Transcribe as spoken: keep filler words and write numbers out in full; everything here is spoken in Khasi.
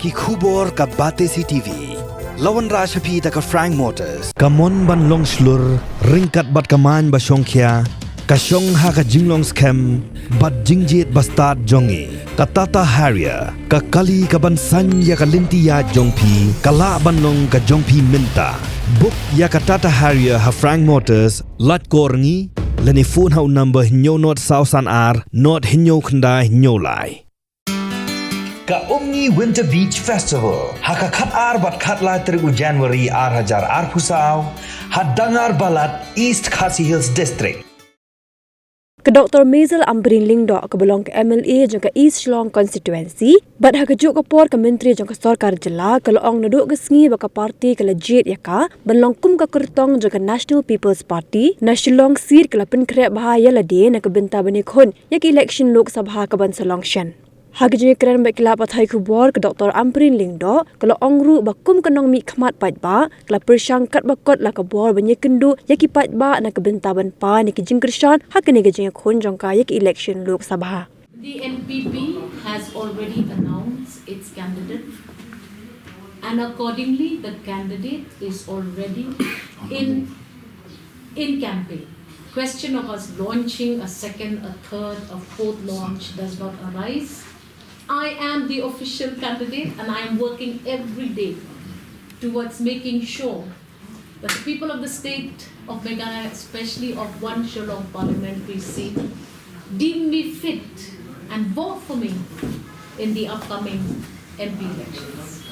Ki khubor ka Batesi T V. La wanrah sha phi da ka Frank Motors. Ka mon ban long shlur, ryngkat bad ka main ba shongkhia, ka shong ha ka jinglong skhem bad jingjied ba stad jong ngi. Ka Tata Harrier, ka kali ka ban saiñ ïa ka lynti ïaid jong phi, ka lah ban long ka jong phi mynta. Book ïa ka Tata Harrier ha Frank Motors, lait kor ngi, lane phone ha u number hynñiew nod saw san ar, nod hynñiew khyndai hynñiew lai. Ka Umngi Winter Beach Festival ha ka khat ar bad khat lai tarik u January ar hajar arphew saw ha Dangar Balat, East Khasi Hills District. Ka Doctor Maisel Ampareen Lyngdoh kaba long ka M L A jong ka East Shillong Constituency bad ha kajuh ka por ka Myntri jong ka Sorkar Jylla ka la ong naduh ka sngi ba ka party ka la jied ïa ka ban long kum ka kyrtong jong ka National People's Party na Shillong seat ka la pynkhreh bha ïa lade na ka bynta ban ïakhun ïa ka election Lok Sabha ka ban sa long shen. Ha ka jingïakren bad ki lad pathai khubor ka Doctor Ampareen Lyngdoh ka la ong ruh ba kum ka nongmihkhmat paidbah ka la pyrshang katba kot la ka bor ban ïakynduh ïa ki paidbah na ka bynta ban pan ïa ki jingkyrshan ha kane ka jingïakhun jong ka ïa ka election Lok Sabha. The N P P has already announced its candidate, and accordingly, the candidate is already in in campaign. Question of us launching a second, a third, a fourth launch does not arise. I am the official candidate and I am working every day towards making sure that the people of the state of Meghalaya, especially of one Shillong parliamentary seat, deem me fit and vote for me in the upcoming M P elections.